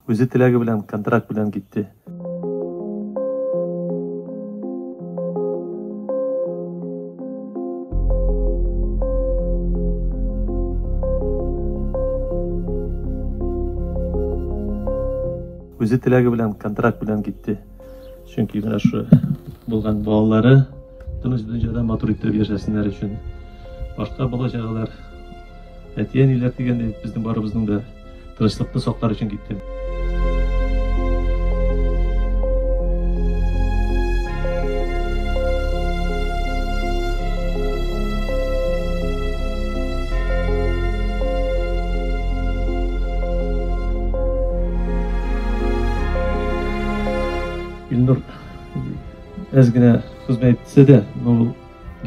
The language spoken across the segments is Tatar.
Үзе теләге белән, контракт белән китте. Үзе теләге белән, контракт белән китте. Чөнки менә шу булган балалары тыныч дөньяда матур иттереп яшәсеннәр өчен. Башка бала-чагалар, әти-әниләр дигәндәй, безнең барыбызның да тынычлыкны саклар өчен китте. Илнур әз генә хезмәт итсә дә, но ул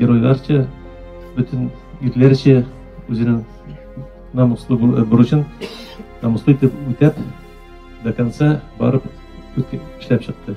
геройларча, бөтен ирләрчә үзенең намуслы бурычын намуслы итеп үтәп, до конца барып эшләп чыкты.